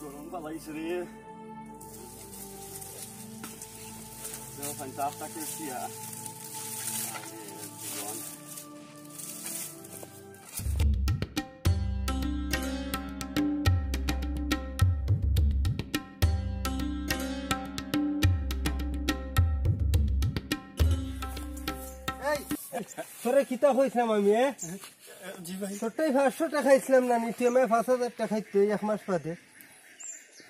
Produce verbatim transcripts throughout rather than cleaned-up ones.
গরম ফালাইছে রে। দেখো, খান চাপ থাকে কি আর? আরে, জীবন। এই, তোরে কিতা কইছিলাম আমি, এ? জি ভাই। তোরটাই পাঁচশো টেকা ইসলাম না নি, তুই আমারে পাঁচ হাজার টেকা দিতে এক মাস বাদে।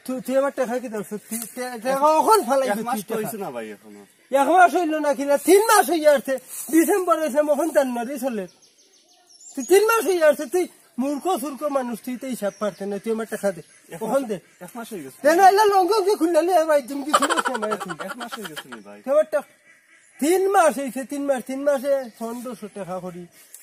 তুই, তুই আমার টেকা কি দরকার? তুই টে-, টেকা অখন ফালাই এক দিবি মাস তুই তো টেকা। হইছে না ভাই এখনো। এক মাস হইল না কিনা, তিন মাস হইয়া আসছে। ডিসেম্বর হইছে, অখন জানুয়ারি চলে। তুই তিন মাস হইয়া আসছে, তুই মূর্খ সূর্খ মানুষ, তুই তো হিসাব পারতে না, তুই আমার টেকা দে। এক মাস, অখন দে। এক মাস হয়ে গেছে। দে না, এলা লঙ্গ কি খুললে লে ভাই, তুমি কি খুলে আসছে আমার তুই? এক মাস হয়ে গেছে নি ভাই। তুই আমার টেকা তিন মাস হইছে, তিন মাস, তিন মাসে পনেরোশো টেকা করি,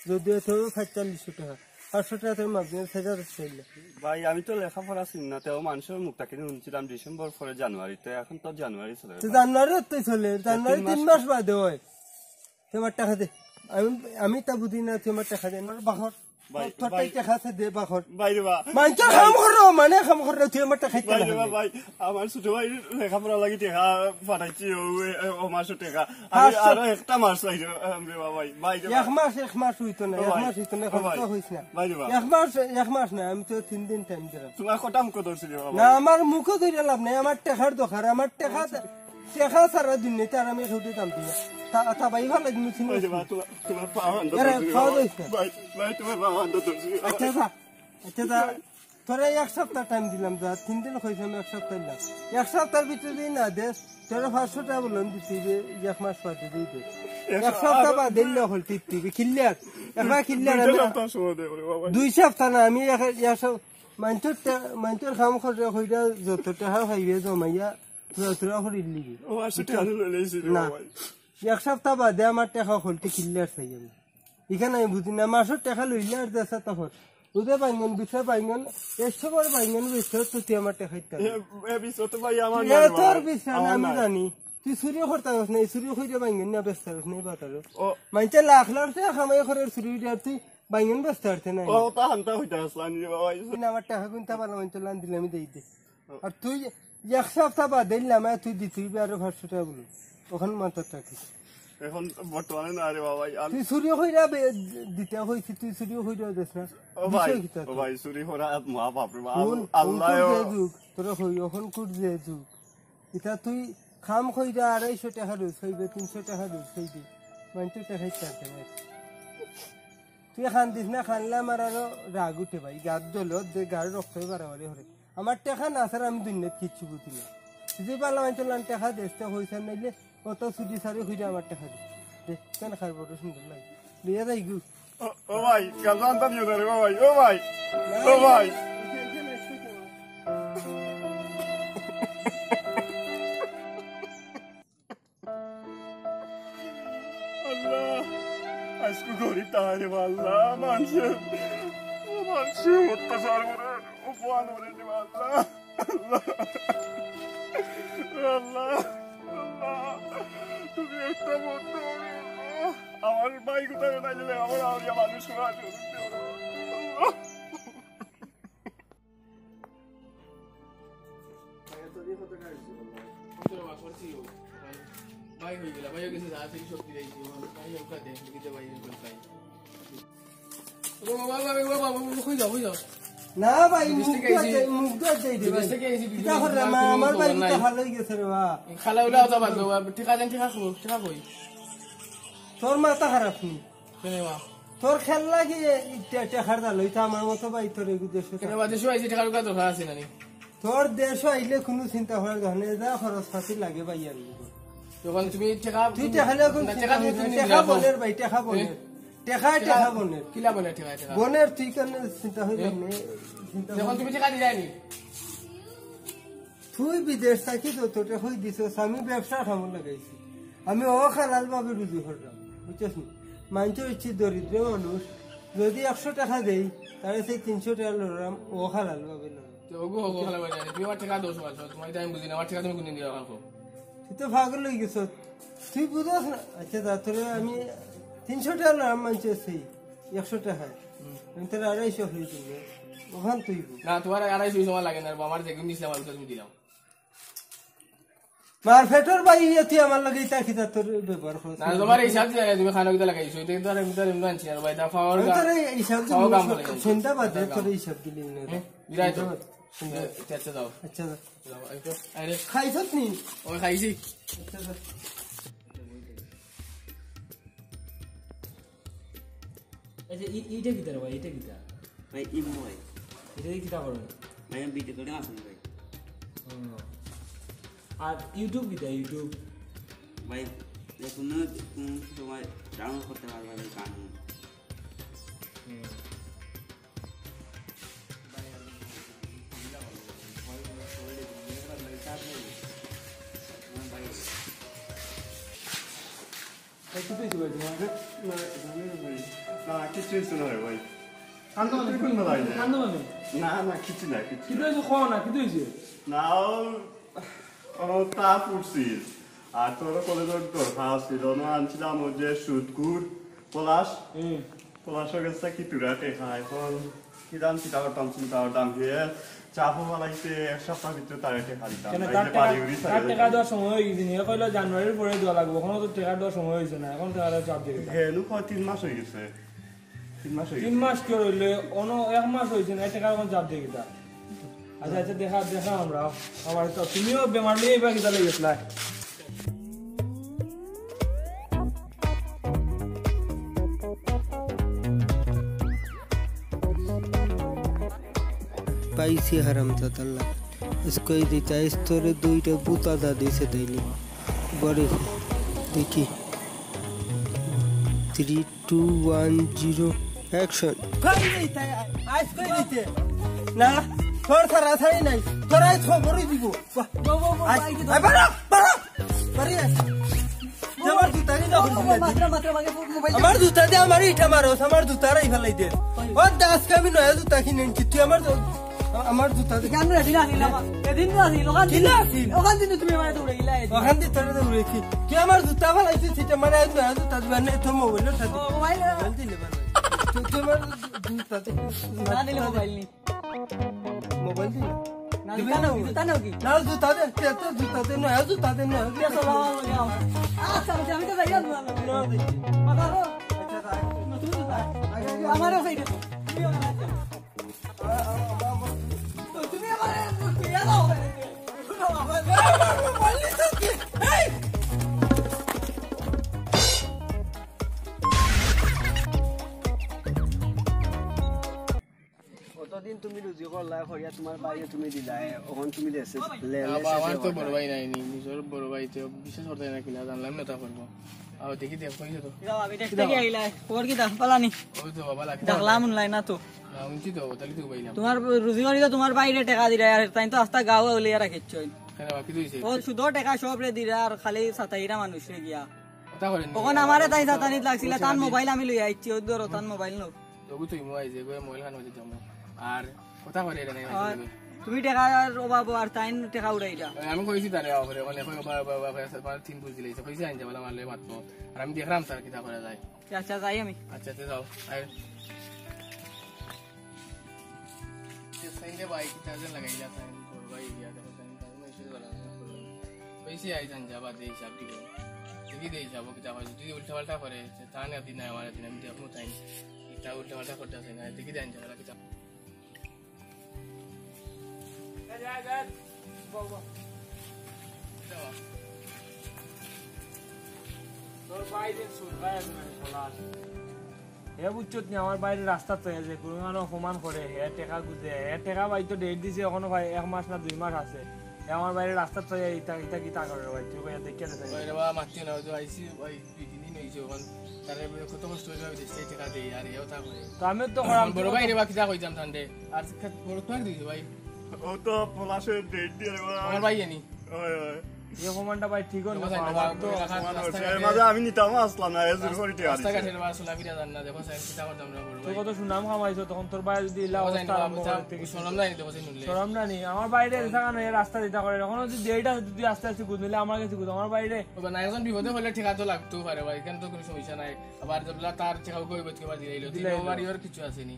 যদিও তো পঁয়তাল্লিশশো টেকা, পাঁচশো টেকা তো মাঝে ছেড়ে দিচ্ছিল। ভাই, আমি তো লেখাপড়া চিনি না, তেও মানুষের মুখ থাকি হুনছিলাম ডিসেম্বর পরে জানুয়ারিতে, এখন তো জানুয়ারি চলে। তো জানুয়ারি তো চলে, জানুয়ারি তিন তিন মাস। মাস বাদে হয়। তুই আমার টেকা দে, আমি, আমি তা বুঝি না, তুই আমার টেকা দে। আমার বাহর ভাই, তোর ভাই। তাই টেকা আছে, দে বাখর। ভাই রে বা। মাইনষে ভাই। কাম করো, মানে কাম করো, তুই আমার টেকা ভাই রে বা, ভাই। আমার ছোট ভাই লেখাপড়া লাগি টেকা পাঠাইছি, ও, এ, ও মাসের টেকা। আমি পাঁচশো। আরো একটা মাস চাই রে, আম, রে বা ভাই। ভাই রে বা। এক মাস, এক মাস হইতো না, ও এক ভাই। মাস হইতো না, ও এখন ভাই। তো হইস না। ভাই রে বা। এক মাস, এক মাস না, আমি তো তিন দিন টাইম দিলাম। তোমার কথা মুখে ধরছি রে বা না, ভাই। আমার মুখে ধরে লাভ নাই, আমার টেকার দরকার, আমার টেকা টেকা ছাড়া দুনিয়াতে আর আমি কেউরে দাম দিই না। তা, তা ভাই ভালো একদিন ছিল। ওই যে বা, তোমার, তোমার পা বান্ধা এরা ধরছি রে খাওয়া বাবা। যাইস না। ভাই, ভাই, তোমার পা বান্ধা ধরছি রে বাবা। আচ্ছা, যা। আচ্ছা, যা। তোরে এক সপ্তাহ টাইম দিলাম, যা। তিন দিন কইছি আমি এক সপ্তাহ দিলাম। এক সপ্তাহর ভিতরে যদি না দেস, তোরে পাঁচশো টেকা বললাম দিতে হইবে, এক মাস বাদে দিয়ে দে। এক এক সপ্তাহ আরো বাদে দিলে হল টিপ টিপি, ক্লিয়ার। একবার ক্লিয়ার দুইটা আমি সপ্তাহ সময় দে রে বাবা। দুই সপ্তাহ না, আমি এক, এক সপ-, মাইনষর টে-, মাইনষর কাম করে কইরা যত টেকা পাইবে জমাইয়া তোরা, তোরা করির লিগি। ও, আশি টেকা লইলে আইছি রে না। বাবা। এক সপ্তাহ বাদে আমার টেকা হলতে ক্লিয়ার চাই আমি। এখানে আমি বুঝি না, মাসর টেকা লইলে আর দেশা তখন। ওদের বাইঙ্গন, বিশা বাইঙ্গন, একশো বার বাইঙ্গন বেচতে তো তুই আমার টেকা দিতে হবে। এ, এ, বিশ তো ভাই আমার এ না রে তোর বাবা। বিশ না, আমার আমি নাই। জানি। তুই চুরি করতে পারস না, এই চুরি কইরা বাইঙ্গন না বেচতে পারস না, এই বাতারো। ও। মাইনষে লাখ লাখ টেকা কামাই করে চুরি কইরা আর তুই বাইঙ্গন বেচতে পারতে নাই। ও, তা হান্তা হইতে আসলাম রে বাবা। তুই না আমার টেকা কুনটা ভালো মাইনষে লান দিলে আমি দেই দে। আর তুই এক সপ্তাহ বাদে দিলাম, আর তুই দিতে হইবে আরো পাঁচশো টেকা বলে। ওখানে মাথাটা ঠিক। এখন বর্তমানে না রে বাবা, আর তুই চুরি কইরা বে-, দিতে কইছি, তুই চুরি কইরা দিস না। ও ভাই, বিষয় কিতা ও তোর? ভাই, চুরি করা মহাপাপ রে বাবা। কোন, কোন আল্লাহ। কোন যে যুগ, তোরা কই, এখন কোন যে যুগ? এটা তুই কাম কইরা আড়াইশো টেকা রোজ পাইবে, তিনশো টেকা রোজ পাইবে। মাইনষে টেকা ইচ্ছা আছে না। তুই কান্দিস না, কানলে আমার আরো রাগ উঠে ভাই। গাত জ্বলে, যে গার রক্ত বাড়াবাড়ি করে। আমার টেকা না, স্যার, আমি দুনিয়াত কিচ্ছু বুঝি না। তুই যে বালা মাইনষর লান টেকা দেস, তে কইস আর নাইলে অত চুরি চারি কইরা আমার টেকা দে। দে, কেন খাই বড় সুন্দর লাগে। লইয়া যাই গু। ও, ও ভাই, গাঞ্জা আনতাম নিও না রে, ও ভাই, ও ভাই, ও ভাই। আল্লাহ, আজকে গরিব তাহারে আল্লাহ, মানুষের, মানুষের অত্যাচার করে, অপমান করে রে আল্লাহ। আল্লাহ, আল্লাহ, আল্লাহ, তুমি একটা বন্ধু করো, আল্লাহ। আমার ভাই কোথায় নাই রে, আমার আউরিয়া মানুষ করা আছে। আল্লাহ। ভাই হয়ে গেল, ভাই হয়ে গেছে, যা আছে সব দিয়ে দিয়েছি, ভাই ওকে দেখ, দিতে ভাই হয়ে গেল, ভাই। ও বাবা, বাবা, বাবা, বাবা, বাবা, কই যাও, কই যাও? না ভাই, মুখ বিদেশ থেকে ধোয়া আইছি। যাই, মুখ ধোয়া যাই রে বিদেশ ভাই। থেকে আইছি, কিতা বিদেশ করে রে থেকে মা, আইছি, আমার ভাই খবর কিতা নাই। ভালো হয়ে গেছে রে বা। খালা উলা তো বাদ দাও, বা, ঠিক আছে, ঠিক আছে, ঠিক আছে, কই? তোর মাথা খারাপ নি? কেনে বা? তোর খেলা কি এ-, টে-, টেকার দা লইতা আমার মতো ভাই তোর এগু দেশে কেনে বা? দেশে আইছি, টেকার দরকার আছে না নি? তোর দেশে আইলে কোনো চিন্তা করার দরকার নেই, যা খরচ পাতি লাগে ভাই আর কি। যখন তুমি টেকা তুই টেকা লইয়া কোন না, চিন্তা টেকা তুমি করিস না, তুমি টেকা দিলাও। বনের ভাই, টেকা বনের। এ? টেকা, টেকা, টেকা বনের। কিলা বনে টেকা, টেকা? বনের তুই কেন চিন্তা হইল এ? নে? চিন্তা যখন করিস। তুমি টেকা দিলাই নি? তুই বিদেশ থাকি তো তোরে কই দিছস, আমি ব্যবসা খামো লাগাইছি। আমি অহালাল ভাবে রুজি করলাম, বুঝছস নি? মানষে হচ্ছে দরিদ্র মানুষ, যদি একশো টেকা দেই, তাহলে সেই তিনশো টেকা লড়লাম, অহালাল ভাবে লড়লাম। তো ওগো, ওগো, খালা বাজারে। তুমি আমার টেকা দোষ মারছো, তোমার এটা আমি বুঝি না, আমার টেকা তুমি কোনদিন দিবা, খালা? তুই তো পাগল হয়ে গেছস। তুই বুঝস না? আচ্ছা, যা, তোরে আমি তিনশো টেকা লড়লাম, মানষে সেই একশো টেকায়। হুম। আমি তোরে আড়াইশো হয়ে দিবো। ওখান তুই বল। না, তোমার আড়াইশো সময় লাগে না রে বা, আমার যেগুন দিছিলাম আমি তো তুমি দিলাম। মার পেটর ভাই, ইয়ে তুই আমার লগে ইতা কিতা তোর ব্যবহার করছ? না, তোমার হিসাব দিতে লাগে, তুমি খানো কিতা লাগাইছো, এটা কিন্তু আর এমনি আর এমনি আনছি না রে ভাই, তা পাওয়ার আমি গা-, তোর এই হিসাব দিবি, খাওয়া গাম বলে গেছে। সন্ধ্যা বাদে তোর হিসাব দিলি না রে। হ্যাঁ, বিরাট তো। সন্ধ্যা বাদে। আচ্ছা, আচ্ছা, যাও। আচ্ছা, যাও। যাও, এই তো, আরে। খাইছত নি? ওই খাইছি। আচ্ছা, যাও। আচ্ছা, ই-, ইটা কিতা রে ভাই? ইটা কিতা? ভাই, ইমো ভাই। ইটা দিয়া কিতা করো? ভাই, আমি ভিডিও করে আসুন ভাই। ও। আর YouTube কিতা? YouTube? ভাই, দেখুন না, কোন সময় ডাউনলোড করতে পারবে ভাই গান। হুম। ভাই, কিতা অইছে ভাই তোমার? না, না, না, কিচ্ছু অইছে না রে ভাই। কান্দো না, কিচ্ছু অইছে না। কান্দো না। না, না, কিচ্ছু না, কিচ্ছু কিতা না। অইছে, কও না, কিতা অইছে? না, ও, ও তা ফুটছিল। আর তোর কলেজর দরকার আছিল, অনো আনছিলাম ওই যে সুদকুর, পলাশ। হুম। পলাশর গেছে কি তুরা টেকা, এখন কি দাম, কিতা করতাম, চিন্তা করতাম, হে চাপও ফালাইছে, এক সপ্তাহ ভিতরে তারে টেকা দিতাম। কেন, এই তার যে টেকা, বাড়ি উড়ি তার ছাড়ে টেকা দিতাম। দেওয়ার সময় অই গেছে নি? এ কইলো জানুয়ারির পরে দেওয়া লাগবো, এখনো তো টেকা দেওয়ার সময় অইছে না, এখন টেকা দেওয়ার চাপ দিয়ে দিতাম। হে, নু কয় তিন মাস অই গেছে। তিন মাস অই তিন গেছে। মাস কি অইলে? অনো এক মাস অইছে না, এ টেকা এখন চাপ দিয়ে দিতাম। আচ্ছা, আচ্ছা, দেখা, দেখা আমরা। আবার তো তুমিও বেমার লইয়া এবার কিতা লই গেছলা? পাইছি হারামজাদার লাগাত। ইসকে দিতা, ইস্তরে দুইটা বুতা দা দিছে তাইলে। বড় দেখি। Three, two, one, zero, action. কই দিতে? আইজ কই দিতে? না, তোর ছাড়া ছাড়ি নাই। তোর আইজ খবরই দিব। বাহ। বাহ, বাহ, বাহ, আইজ, আইজ, আইজ, বারো, বারো। বাড়ি আইজ। যে আমার জুতা নিয়ে যাবো, বাবা, জুতা মাত্রা, মাত্রা, মাত্রা, মোবাইল আমার জুতা দে, আমার ইটা মারো, আমার জুতা রাই ফেলাই দে। কই? ও দাস, আমি নয়া জুতা কিনে আনছি, তুই আমার জু-, আমার জুতা দে। কেন রে, দিন আসিল, এদিন তো আসিল, ওখান কিলা দিন, আসিল? ওখান দিন তুমি আমার দৌড়ে গেলা, এদিন। ওখান দিন তোরা দৌড়ে কি? তুই আমার জুতা ফেলাইছিস, সেটা মানে আজ নয়া জুতা দিবা না, তোর মোবাইল ওঠা দে। ও, মোবাইল। মোবাইল দিলে ভালো। তুই, তুই আমার জুতা দে। না দিলে মোবাইল নেই। মোবাইল দিলে? না, দিবে জুতা না? নাও, জুতা নাও কি? না, জুতা দে, তে তো জুতা দে, না, জুতা দে, না। তে চলো, আমার লগে আও। আচ্ছা, আচ্ছা, আমি তো যাই না, না, না। না, দেখি। বাবা গো। আচ্ছা, রাখ। তুমি জুতা। আগে, আগে। আমারও সেই দে। তুমি আমার, তুমি আমার, তুমি আমার, মোবাইল নিছো কি? এই! অতদিন তুমি রুজি করলা, করিয়া তোমার ভাইরে তুমি দিলায়, অখন তুমি দেশে লে-, বাবা, লেসে আমার তো করলা। বড় ভাই নাই নি, নিজর বড় ভাই তো বিশ্বাস করতে না কিলা, জানলাম না তা করবো। আও দেখি দেখ, কইছে তো। যাও, আমি দেখতে গিয়া আইলাই, খবর কিতা, পালানি? ওই তো বাবা, লাগি দেখলাম online না তো। না, উনছি তো, তাহলে তো পাইলাম। তোমার রুজি করি তো তোমার ভাইরে টেকা দিলায়, আর তাইন তো আস্তা গাঁও উলিয়া রাখিছইন। কেন, বাকি তো হইছে? ও শুধু টেকা সবরে দিরা, আর খালি সাতাইরা মানুষরে গিয়া। কথা করেন নি, অখন আমার আমারে তাই সাতানিত লাগছিল, তান মোবাইল আমি লই আইছি, ওই ধরো, তান মোবাইল নো। তবু তুই মোবাইল যে, গো, মোবাইল খান হইতে যাবো। আর কথা করে এটা নাই, আর তুমি টেকার অভাব, আর তাইন টেকা উড়াইরা। ওই আমি কইছি তারে, বাবা রে, মানে, কই, বাবা, বাবা, বাবা, বাবা, তিন বুঝ দিলে, কইছি আনতে বলে, আমার লগে মাতবো। আর আমি দেখলাম, স্যার, কিতা করা যায়। আচ্ছা, যাই আমি। আচ্ছা, তে যাও। আর এ সাইডে ভাই, কিতা যে লাগাইলা, সাইন, বড় ভাই, ইয়া, দেখো, সাইন, তার মানে এসে গেল, সাইন করলো। কইছি, আই যান, যাবা, দে হিসাব দিব। দেখি দে হিসাব, কিতা হয়, যদি উল্টা পাল্টা করে, সে তানে দিন নাই, আমার দিন, আমি দেখবো তাই। ইটা উল্টা পাল্টা করতে আছে না, দেখি দেন, যারা কিতা। এই যে, এই যে, বল, বল। কিতা বা? তোর ভাই যে সুরকার আছে না, পলাশ। হে বুঝছত নি, আমার ভাইরে রাস্তাত থইয়া যে কোনো মানে অপমান করে, হে টেকা গুজে, হে টেকা ভাই তো date দিছে, এখনো ভাই এক মাস না দুই মাস আছে। হে আমার ভাইরে রাস্তাত থইয়া ইতা, ইতা কিতা করে রে ভাই, তুই কইয়া দেখিয়া দে। ভাই রে বা, মাতিও না, ওই তো আইছি, ভাই, দুই তিন দিন হইছে, অখন তারে কত কষ্ট হইছে, আমি দেশে টেকা দেই, আর এও তা করে। তো আমিও তো করাম, বড় ভাই রে বা, কিতা কইতাম তানরে? আর বড় কয়েক দিছে ভাই। ও তো পলাশে date দিয়ে রে বা। আমার ভাই জানি। ওই, ওই। এই অপমানটা ভাই ঠিক হল না, দেখো, আমার তো রাস্তা-, অপমান হচ্ছে। রাস্তাঘাটে এর মাঝে আমি নিতাম আসলাম না, এ জোর করে টিয়া দিছে। রাস্তাঘাটের বা চলাফেরা জান না, দেখো, স্যার, কিতা করতাম না, বড় ভাই। তুই কত সুনাম কামাইছো, তখন তোর ভাই যদি ইলা অবস্থা আরম্ভ করে, দেখি। শরম নাই, দেখো, নুনলে। শরম না নি? আমার ভাইরে এর জায়গা নয়, রাস্তা দিতা করে। এখন যদি দেড়টা যদি আস্তে আস্তে গুদ নিলে আমার কাছে গুদ, আমার ভাইরে। ও বা না, একজন বিপদে পড়লে টেকা তো লাগতেও পারে ভাই, এখানে তো কোনো সমস্যা নাই। আবার যেবলা তার টেকা কই বইতে আবার দিলাইলো, দিলাইলো। দিলে আবার ইওর কিছু আছে নি।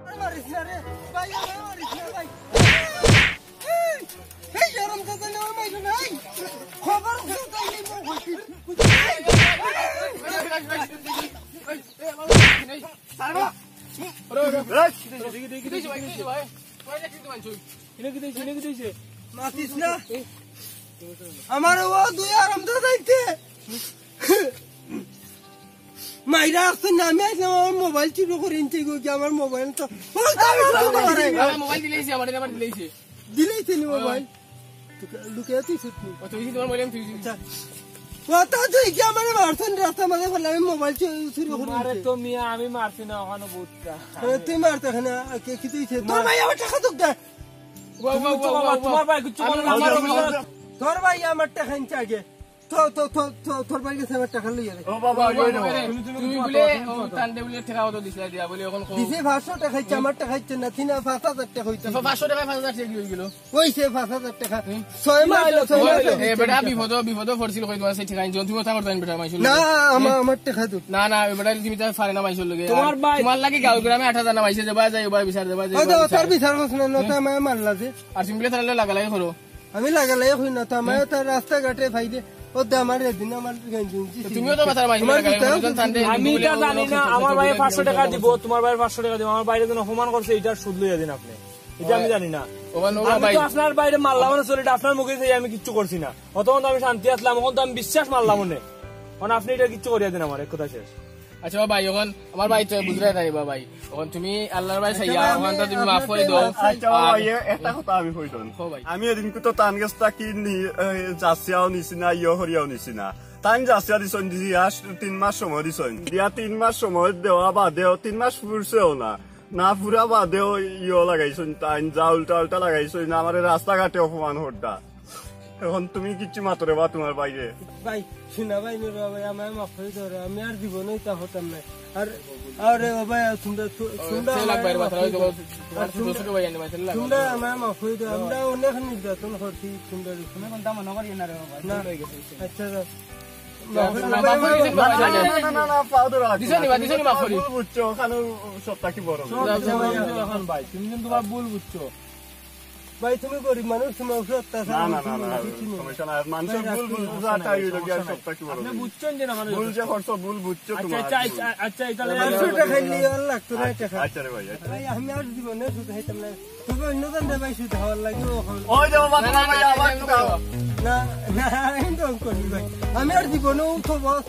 আরে মারিস না রে ভাই, আরে মারিস না ভাই। এই, এই, এই, আরাম তো জানে, ওই মাইর না, এই। খবর আছে তাই নেই, বল। মাতিস না। আমার ও দুই আরাম তো যাইতে। মাইরা আসছে না, আমি আইলাম আমার মোবাইল চুরি করে আনতে গো, কি আমার মোবাইল তো, ও তো আমার মোবাইল তো আমার। আমার মোবাইল দিলাইছে, আমার আবার দিলাইছে। দিলাইছে নি মোবাইল? লুকিয়ে তুই ছুটনি। ও, তুই তোমার মোবাইল, তুই আচ্ছা। ও তো তুই কি আমার মারছন রাস্তা মাঝে বললাম আমি মোবাইল চু-, চুরি করে আরে আনতে। তো মিয়া, আমি মারছি না, ওখানে বুঝতা। হ্যাঁ, তুই মারতে এখানে, কে কি তুই ছে? তোর ভাই আমার টাকা তো দে। বাবা, বাবা, বাবা, বাবা। তোমার ভাই কিচ্ছু বলে না, আমি আমার আমার বাবা। তোর ভাই আমার টাকা আনছে আগে। তো, তো, তো, তো, তোর ভাই গেছে আমার টাকা লইয়া দে। ও বাবা, বাবা, ওই বাবা, রে। তুমি, তুমি তুমি বলে, ও তান্ডে বলে টাকা অত দিছিলা দিয়া, বলে এখন কো- দিছে পাঁচশো টাকা হইছে, আমার টাকা হইছে না, তিন, পাঁচ হাজার টাকা হইছে। তো পাঁচশো টাকায় পাঁচ হাজার টাকা কি হয়ে গেল? ওই সে পাঁচ হাজার টাকা। হুম। ছয় মাস হইলো, ছয় মাস হইলো। এ, বেটা, বিপদ, বিপদ পড়ছিল কই তোমার সেই টাকা আনছো? তুমি কথা করতে বেটা, মাইশুল না, লগে। আমার, হ্যাঁ? আমার টাকা তো। না, না, এ বেটা, তুমি তাই পারে না মাইশুল লগে। তোমার আর ভাই তোমার লাগি গাঁও গ্রামে আট হাজার না মাইছে, যাবা যাই, ওবা বিচার, যাবা যাই, ওই ওবা দেখো, বিচার। তার বিচার করছে না, না, হ্যাঁ? তাই আমার মার লাজে। আর তুমি বলে তাহলে লাগালাই করো। আমি লাগালাই কই না, তো আমার তার রাস্তাঘাটে ভাই দে, ও দে আমার এদিন আমার গেঞ্জি উঞ্জি তো তুমিও তো মাথার মাইশুল তোমার লাগালাই জুতা করো, উঞ্জি তান্ডে ছিল। আমি এটা জানি না, আমার ভাইয়ে পাঁচশো টাকা দিব, তোমার ভাইয়ে পাঁচশো টাকা দিব, আমার ভাইরে যেন অপমান করছে, এটার সুদ লইয়া দিন আপনি। এটা আমি জানি না। ওখানে ও আমি ভাই। তো আপনার ভাইরে মারলাম না, চলে, এটা আপনার মুখে দিয়ে আমি কিচ্ছু করছি না। অতক্ষণ তো আমি শান্তি আসলাম, এখন তো আমি বিশ্বাস মারলাম মনে। এখন আপনি এটা কিচ্ছু করিয়া দিন আমার, এক কথা শেষ। আচ্ছা ভাই, এখন আমার ভাই তো বুঝলে তাই বা ভাই। এখন তুমি আল্লাহর ভাই চাইয়া, এখন তো তুমি মাফ করে দাও। আচ্ছা বাবা, আর এ-, একটা কথা আমি কই দিন। কও ভাই। আমি এদিন তো তান গেছ থাকি নি-, এ, যাচিয়াও নিছি না, ইয়ে করিয়াও নিছি না। তাইন যাচিয়া দিছইন, দিয়া তিন মাস সময় দিছইন। দিয়া তিন মাস সময় দেওয়া বাদেও তিন মাস ফুরছেও না। না ফুরা বাদেও ইয়ো লাগাইছইন, তাইন যা উল্টা উল্টা লাগাইছইন, আমারে রাস্তাঘাটে অপমান করতা। এখন তুমি কিচ্ছু মাতো রে বা তোমার ভাইরে। ভাই, শোনা ভাই, নুর ভাই, আমায় মাফ করে দাও রে, আমি আর জীবনে এটা হতাম না। আর, আরে ও ভাই, তোমরা, তোমরা সে আমায় লাগবে রে, মাফ করে দাও। আর তোমরা, তোমরা আমায় মাফ করে দাও, আমরা অনেক নির্যাতন করছি, তোমরা তুমি কোনটা মনে করিও না রে বাবা, না। ভুল হয়ে গেছে। আচ্ছা, যাও। না, না, না, না, না, না, না, পাও ধরা লাগবে না। দিছো নি বা, দিছো নি মাফ করি? ভুল বুঝছো, ওখানে সবটা কি বড়? সব যাও, যাও, যাও, যাও। এখন ভাই, তুমি কিন্তু তোমার ভুল বুঝছো। ভাই, তুমি গরিব মানুষ, তোমার উপরে অত্যাচার না, না, হয়েছে, না, না, না, কিছু নেই। সমস্যা নাই। মানুষের ভাই, ভুল রাখো, বুঝা সমস্যা নাই, তাই হইলো কি আর সমস্যা নাই। সবটা কি বড় আপনি হইলো? বুঝছেন যে না, মানে ভুল যে করছো, ভুল বুঝছো আচ্ছা, তোমার, আচ্ছা, ভুল। আচ্ছা, আচ্ছা, এটা আচ্ছা, আচ্ছা রে ভাই, আচ্ছা। ভাই, আমি আর জীবনে সুদ খাইতাম না। তবে অন্য জন দে ভাই, সুদ খাওয়ার লাগে ও এখন। ওই যে বাবা, না, না, তোমার ভাই না, আবার না, সুদ খাও। না, না, আমি তো করি ভাই। আমি আর জীবনে উঠো বস,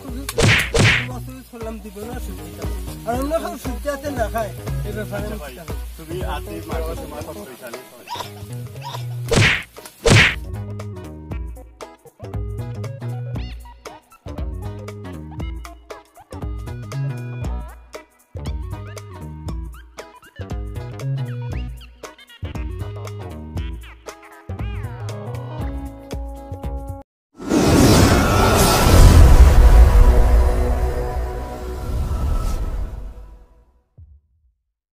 বস, বস, করলাম জীবনে আর সুদ খাইতাম না। আর অন্য সব সুদ যাতে না খায়, এই ব্যাপারে আচ্ছা আমি ভাই, চিন্তা করি। তুমি আতি মারো, তোমার কত পয়সা?